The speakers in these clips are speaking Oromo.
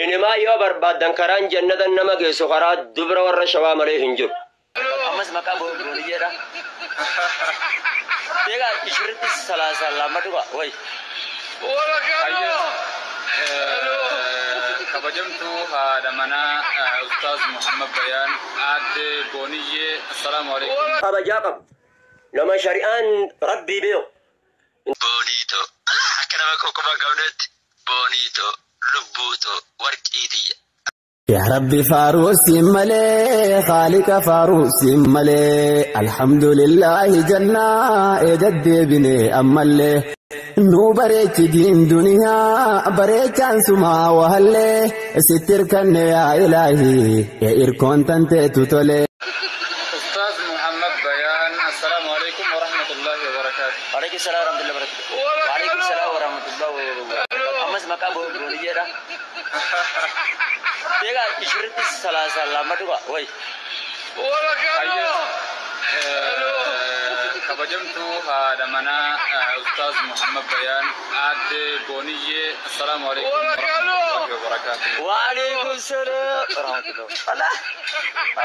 Inimaa yoo barbaaddan karaan jannata nama geessu karaa dubra warra Shawaa malee hin jiru. Ammas maqaa booniyyeedha. Beekaa ishirritti salaasa lama dhuga wayi. Kabajamtuu haadha manaa Ustaaz Muhammad Bayaan, Aadde Booniyyee, assalaamu alaikum. Kabajaa qabu. Nama shari'aan Rabbii beeku. Booniitoo akka nama qoqqobaa hin qabnetti, booniitoo, lubbuutoo, warqii tiyya. Yaa Rabbi, faaruu siin malee, Khaaliqa faaruu siin malee, alhamdulillahi jannaa eedaddeebine ammallee nuu bareechi diin duniyaa bareechaan sumaa wahallee sitti hirkanne yaa ilaahi ee irkoon tanteetu tole. Ustaaz Muhammad Bayaan, assalaamu alaikum wa rahmatullahi wa barakaatuh. Waalaikum salaam wa rahmatullahi wa barakatuh. Waalaikum salaam wa rahmatullahi wa barakatuh. Ammas maqaa booniyyeedha. Beekaa ishirritti salaasa lama dhuga wayi. Kabajamtuu haadha manaa Ustaaz Muhammad Bayaan, Aadde Booniyyee, assalaamu alaikum wa rahmatullahi wa barakaatuh. Waalaikum salaam wa rahmatullahi. Allah.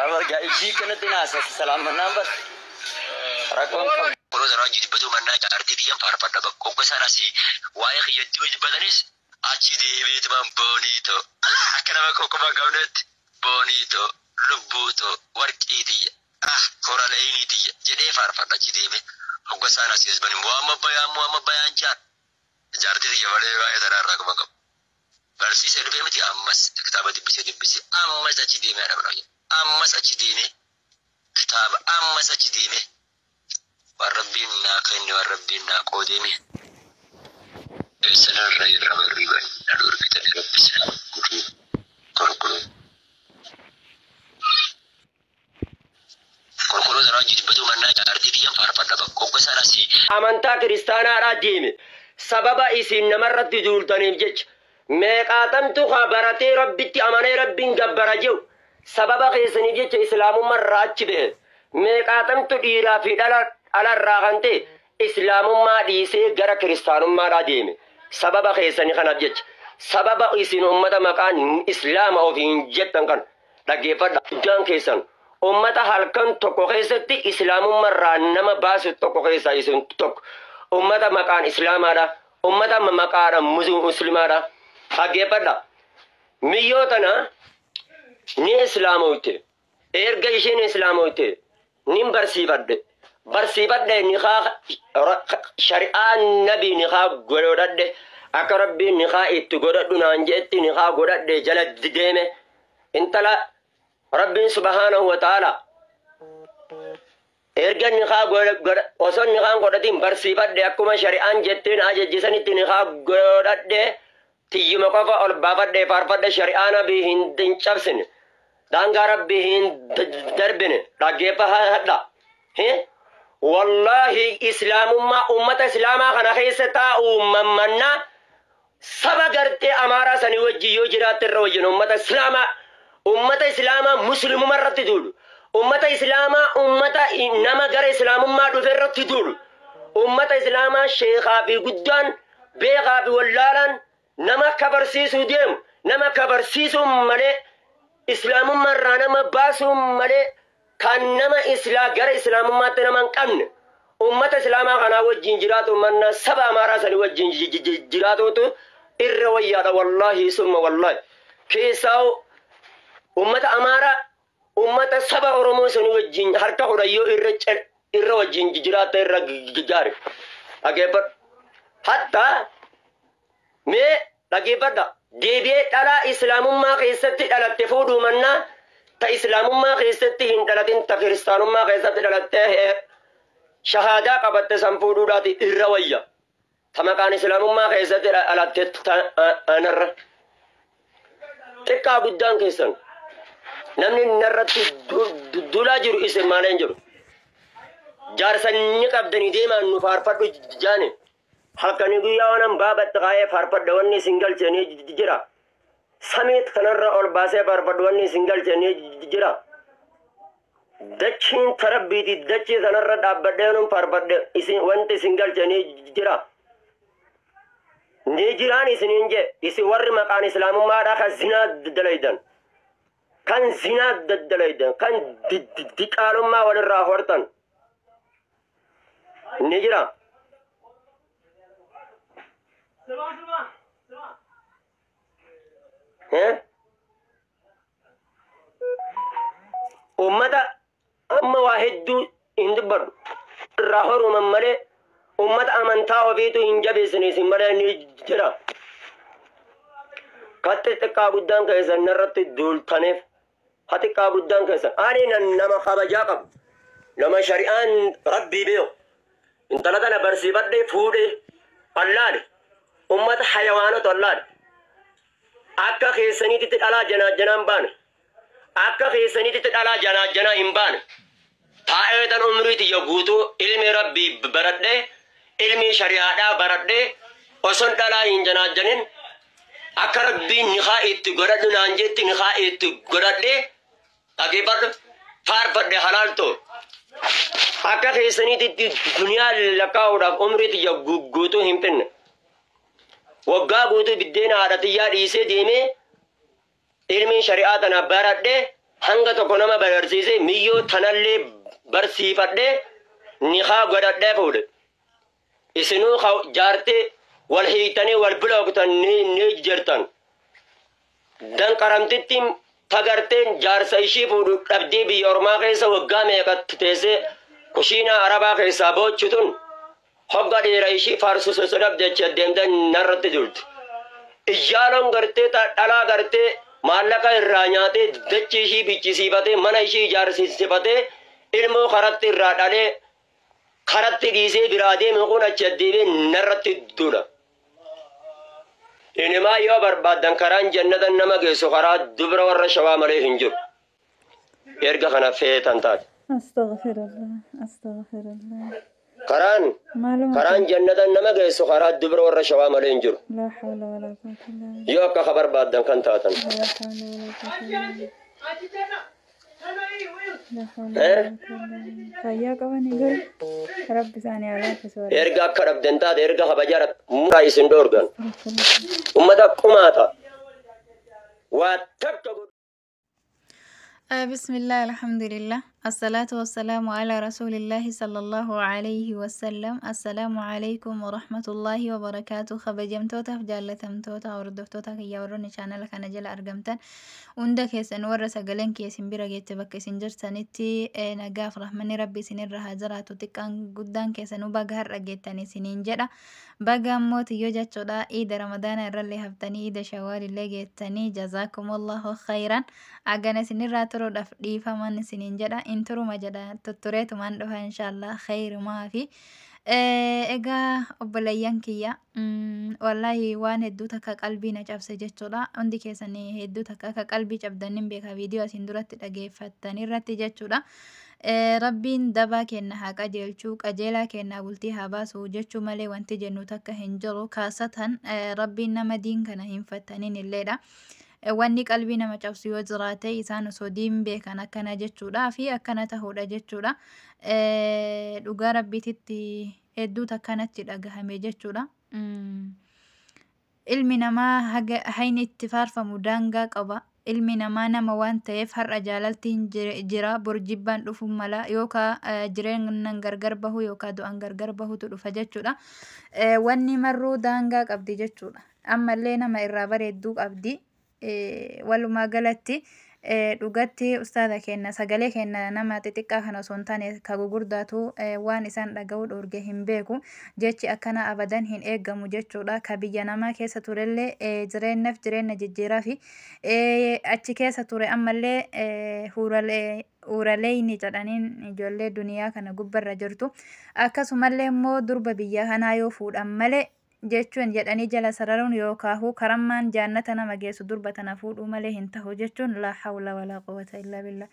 Abargaa ishii kanatti naasa salaamannaan bar. Rakkoon qabu. Yeroo sana hojii dubbatuu mannaa jaartii tiyyan faarfadha, bakka hogga sanas waa'ee kiyyatti yoo dubbatanis achi deebiitumaan booniitoo akka nama qoqqobaa hin qabnetti, booniitoo, lubbuutoo, warqii tiyya, ah, kora leeyinii tiyya jedhee faarfadha. Achi deeme hogga isaan asii as bani Muhammad Bayaan, Muhammad Bayaan jaan jaartii tiyya malee waa'ee tanaa irraa quba qabu. Barsiisee dhufee miti, ammas kitaaba dubbisee dubbisee, ammas achi deemee haadha manaa, ammas achi deemee kitaaba, ammas achi deemee waan Rabbiin naa kenne, waan Rabbiin naa qoodeemi. Sanarra irra warri na dhorkitanii Rabbi sinaa godhuu korkoroo. Korkoroo sana hojii dubbatuu mannaa jaartii tiyyan faarfadha, bakka hogga isaan asii. Amantaa kiristaanaadhaa deeme sababa isin namarratti duultaniif jecha meeqaatamtu haa baratee Rabbitti amanee Rabbiin gabbara jedhu sababa keessaniif jecha islaamummaa achi bahe. Meeqaatamtu dhiiraa fi dhala dhalarraa kan ta'e islaamummaa dhiisee gara kiristaanummaadhaa deeme sababa keessanii kanaaf jecha, sababa isin ummata maqaan islaama ofiin jettan kana. Dhaggeeffadha, guddaan keessan ummata halkan tokko keessatti islaamummaarraa nama baasu tokko keessaa isin tokko, ummata maqaan islaamaadha, ummata maqaadha muslimaadha. Dhaggeeffadha, miyyoo tana ni islaamoyte. Erga isheen islaamoyte nin barsiifadhe, barsiifadhe, nikaa shari'aa nabii nikaa godhadhe, akka Rabbiin nikaa itti godhadhu naan jeetti nikaa godhadhe, jala deeme. Intala Rabbiin subhaanahu wa ta'ala erga nikaa osoo nikaan godhatin barsiifadhe, akkuma shari'aan jetteen ajajjisanitti nikaa godhadhe, tiyyuma qofa ol baafadhe faarfadhe, shari'aa nabii hin cabsine, daangaa Rabbii hin darbine. Dhaggeeffadha. Wallaahi, islaamummaa ummata islaamaa kana keessa taa'u mammannaa saba gartee Amaaraa sanii wajjin yoo jiraatte irra wajjin. Ummata islaamaa, ummata islaamaa muslimuma irratti duulu, ummata islaamaa, ummata nama gara islaamummaa dhufe irratti duulu, ummata islaamaa sheekaa fi guddaan, beekaa fi wallaalaan nama kabarsiisuu deemu, nama kabarsiisuu malee, islaamummaa irraa nama baasuu malee, kan nama islaa gara islaamummaatti nama hin qabne, ummata islaamaa kanaa wajjin jiraatu mannaa saba Amaaraa sanii wajjin jiraatutu irra wayyaadha. Wallaahi summa wallaahi, keessaa ummata Amaaraa ummata saba Oromoo sanii wajjin harka 10 yoo irra irra wajjin jiraatta irra gaari. Dhaggeeffadhu, hattaa mee dhaggeeffadha. Deebi'ee dhalaa islaamummaa keessatti dhalatte fuudhuu mannaa ta islaamummaa keessatti hin dhalatin, ta kiristaanummaa keessatti dhalattee shahaadaa qabatte san fuudhuudhaati irra wayya ta maqaan islaamummaa keessatti dhalatte anarra. Xiqqaa guddaan keessan namni narratti dulaa jiru isin maaleen jiru jaarsanni qabdanii deemaan nu faarfadhu jaane. Halkanii guyyaa waanan baabatti kaa'ee faarfadha, wanni isin galchanii jira. Samii kanarra ol baasee faarfadhu, wanni isin galchanii jira. Dachiin tarabbiiti, dachii kanarra dhaabbadhee nun faarfadhe, isin wanti isin galchanii jira. Ni jiraan isiniin jee isin warri maqaan islaamummaadhaa kan zinaa dalaydan. Kan zinaa dalaydan kan diqaalummaa walirraa hortan. Ni jira. Ummata amma waa hedduu hin dubbadhu. Irraa horuman malee ummata amantaa ofiitu hin jabeessine isin malee ni jira. Ka xixiqqaa guddaan keessan narratti duultaniif ha xiqqaa guddaan keessan ani nama kabajaa qabu nama shari'aan rabbii beeku intala tana barsiifadhee fuudhee allaale ummata hayawaanota allaale akka keessaniititti dhalaa janaa janaan baane akka keessaniititti dhalaa janaa janaa hin baane taa'eetan umrii tiyya guutuu ilmi rabbii baradhee ilmi shari'aadhaa baradhee oson dhalaa hin janaajanin akka rabbiin nikaa itti godhadhu naan jetti nikaa itti godhadhee dhageeffadhu faarfadhe halaaltoo akka keessaniititti duniyaa lakkaa'uudhaaf umrii tiyya guutuu hin finne waggaa guutuu biddeena haadha tiyyaa dhiisee deemee ilmi shari'aa tana baradhee hanga tokko nama barsiisee miyyoo tanallee barsiifadhee nikaa godhadhee fuudhe. Isinuu jaartee wal hiitanii wal bilooktan ni jirtan. Danqaramtitti tagarteen jaarsa ishii fuudhu dhabdee biyya ormaa keessa waggaa meeqa teessee kushiinaa arabaa keessaa boochitun hogga dheera ishii faarsu sosodab jecha deemtan narratti jirti. Iyyaaloon gartee dhalaa gartee maallaqa irraa nyaatee dachi ishii bichisiifatee mana ishii ijaarsifatee ilmoo karatti irraa dhalee karatti dhiisee biraa deeme kun achi deemee narratti duula. Inimaa yoo barbaaddan karaan jannatan nama geessu karaa dubra warra shawaa malee hin jiru. Erga kana feetan taate. Astaghfirullah, astaghfirullah. Karaan jannatan nama geessu karaa dubra warra shawaa malee hin jiru. La hawla wala quwwata illa billah. Yoo akka barbaaddan kan taatan. La hawla wala quwwata illa billah. La hawla wala quwwata illa billah. Fayyaa qabanii garuu rabbi isaanii haa laaffisu. Erga akka dhabdan taate erga kabajaa muraa isin dhoorgan. Ummata qumaata. Waa takka Bismillah, alhamdulillah, assalatu wassalamu ala rasulillahi sallallahu alayhi wasallam. Assalaamu alaykum warahmatullahi wabarakaatu. Kabajamtootaaf jaallatamtoota hordoftoota kiyya warroonni chaanala kana jala argamtan hunda keessan warra sagaleen kiyya isin bira geette bakka isin jirtanitti nagaaf rahmanni rabbi isinirra haa jiraatu. Xiqqaan guddaan keessanuu baga har'a geettan isiniin jedha. Baga ammoo tiyyoo jechuudha iida ramadaana irrallee haftanii iida shawaalillee geettanii jazaakumullahu khayran. Agana isinirraa turuudhaaf dhiifaman isiniin jedha. In turuma jedha tuttureetumaan dhufa inshaallah khayrumaa fi egaa obboleeyyan kiyya wallaahi waan hedduu takka qalbii na cabse jechuudha. Hundi keessan hedduu takka akka qalbii cabdan hin beeka viidiyoo asiin duratti dhageeffattan irratti jechuudha. Rabbiin dabaa kenna haa qajeelchuu qajeelaa kennaa bultii haa baasu jechuu malee wanti jennu takka hin jiru. Kaasatan rabbiin nama diin kana hin fattanin illeedha. Wanni qalbii nama cabsu yoo jiraate isaan osoo diin beekan akkana jechuudha fi akkana tahuudha jechuudha. Dhugaa rabbiititti hedduu takkanatti dhagahame jechuudha. Ilmi namaa hayni itti faarfamu daangaa qaba. Ilmi namaa nama waan ta'eef har'a jaalaltiin jira bor jibbaan dhufuu mala yookaan jireenyaan gargar bahu yookaan du'aan gargar bahutu dhufa jechuudha. Wanni marruu daangaa qabdi jechuudha. Ammallee nama irraa bareedduu qabdi. Walumaa galatti dhugatti ustaaza kenna sagalee kenna nama xixiqqaa kana osoo hin taane ka gugurdaatu waan isaan dhaga'uu dhoorge hin beeku. Jechi akkana abadan hin eeggamu jechuudha. Ka biyya namaa keessa turellee jireenyaaf jireenya jijjiiraa fi achi keessa ture ammallee huuraleeyni jedhaniin ijoollee duniyaa kana gubbarra jirtu. Akkasumallee immoo durba biyya kanaa yoo fuudhan malee jechuun jedhanii jala sararuun yookaan karammaan jaannata nama geessu durba tana fuudhuu malee hin tahu jechuun laa hawla walaa quwwata illaa billah.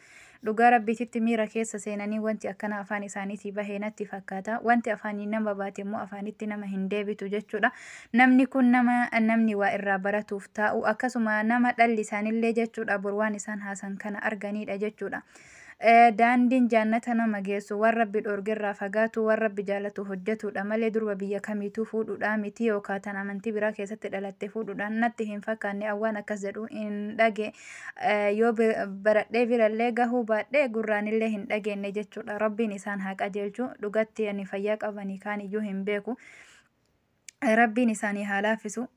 Dhugaa rabbiititti miira keessa seenanii wanti akkana afaan isaaniitii bahee natti fakkaata. Wanti afaanii nama baate immoo afaanitti nama hin deebitu jechuudha. Namni kun nama namni waa irraa baratuuf taa'u akkasuma nama dhalli isaanillee jechuudha bor waan isaan haasan kana arganidha jechuudha. Daandiin jaannata nama geessu waan Rabbi dhoorgerraa fagaatu, waan Rabbi jaalatu hojjetudha malee durba biyya kamiituu fuudhuudhaa miti, yookaan tan amantii biraa keessatti dhalatte fuudhuudhaan natti hin fakkaanne. Awwaan akkas jedhu hin dhage, yoo baradhee birallee gahuu baadhee gurraanillee hin dhageenye jechuudha. Rabbiin isaan haa qajeelchu. Dhugatti ani fayyaa qabanii kaan iyyuu hin beeku. Rabbiin isaanii haa laaffisu.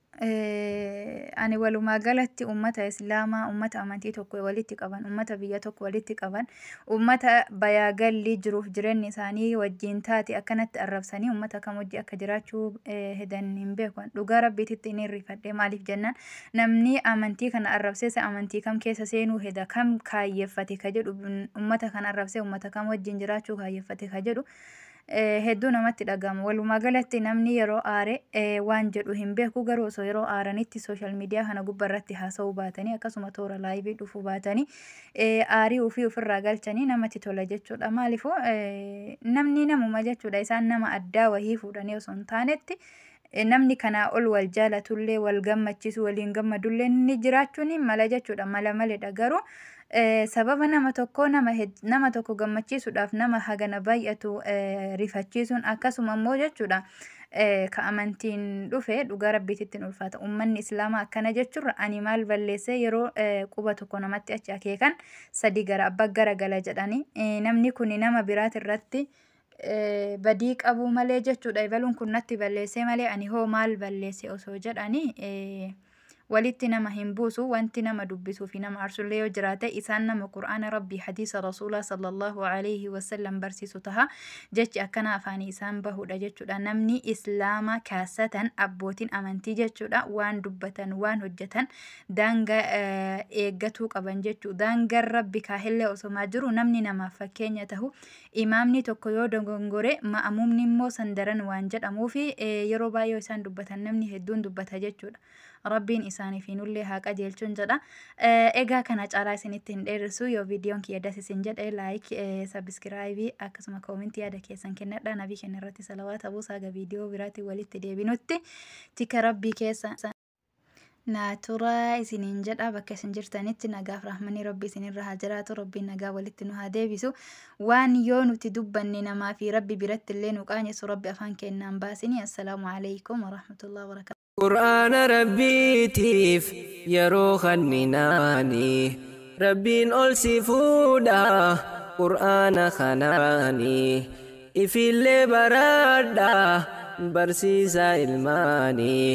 Ani walumaa galatti ummata Islaamaa, ummata amantii tokko walitti qaban, ummata biyya tokko walitti qaban, ummata bayaagalli jiruuf jireenyi isaanii wajjin taate akkanatti arrabsanii ummata kam wajji akka jiraachuu hedan hin beeku. Dhugaa Rabbiititti ni rifadhe. Maaliif jennaan, namni amantii kana arrabsee amantii kam keessa seenuu heda, kam kaayyeeffate ka jedhu, ummata kana arrabsee ummata kam wajjin jiraachuu kaayyeeffate ka jedhu hedduu namatti dhagahama. Walumaa galatti namni yeroo aare waan jedhu hin beeku, garuu osoo yeroo aaranitti social media kana gubbaarratti haasa'uu baatanii, akkasuma toora live dhufuu baatanii, aarii ofii ofirraa galchanii namatti tola jechuudha. Maaliifuu namni namuma jechuudha. Isaan nama addaa wahii fuudhanii osoo hin taanetti, namni kanaa ol wal jaalatullee, wal gammachiisu, waliin gammadullee ni jiraachuun mala jechuudha. Mala maleedha, garuu sababa nama tokkoo nama tokko gammachiisuudhaaf nama hagana baay'atu rifachiisuun, akkasuma immoo jechuudha ka amantiin dhufe dhugaa Rabbiititti hin ulfaata. Uummanni Islaamaa akkana jechuurra ani maal balleessee? Yeroo quba tokko namatti achi akeekan sadi gara abbaa gara gala jedhanii, namni kun nama biraati irratti badii qabu malee jechuudha. Ebaluun kun natti balleessee malee ani hoo maal balleesse osoo jedhanii walitti nama hin buusu. Wanti nama dubbisuu fi nama aarsullee yoo jiraate, isaan nama Qur'aana Rabbii, hadiisa Rasuulaa sallallahu alaihi wasallam barsiisu taha, jechi akkana afaanii isaan bahudha jechuudha. Namni Islaamaa kaasatan abbootiin amantii jechuudha, waan dubbatan waan hojjetan daangaa eeggatuu qaban jechuudha. Daangaan Rabbi kaahillee osomaa jiru, namni namaaf fakkeenya tahu imaamni tokko yoo dogongore, ma'amuumni immoo sandaran waan jedhamuufi yeroo baay'ee isaan dubbatan namni hedduun dubbata jechuudha. Rabbiin isaaniif nullee haa qajeelchuun jedha. Egaa kana caalaa isinitti hin dheeressu. Yoo viidiyoon kiyya das isin jedhe, like, subscribe, akkasuma comment yaada keessan kennadha. Nabii keenya irratti salawaata buusaa. Viidiyoo biraatti walitti deebinutti tika Rabbii keessa naa tura isiniin jedha. Bakka isin jirtanitti nagaaf rahmanni Rabbi isinirra haa jiraatu. Rabbiin nagaa walitti nu haa deebisu. Waan yoo nuti dubbanne namaa fi Rabbi biratti illee nu qaanyeessu Rabbi afaan kennaan baasini. Assalaamu alaikum warahmatullahi wabarakatuh. Qur'aana Rabbiitiif yeroo kanninaani, Rabbiin ol si fuudha Qur'aana kanaani. Ifillee baradha, barsiisa ilmaanii.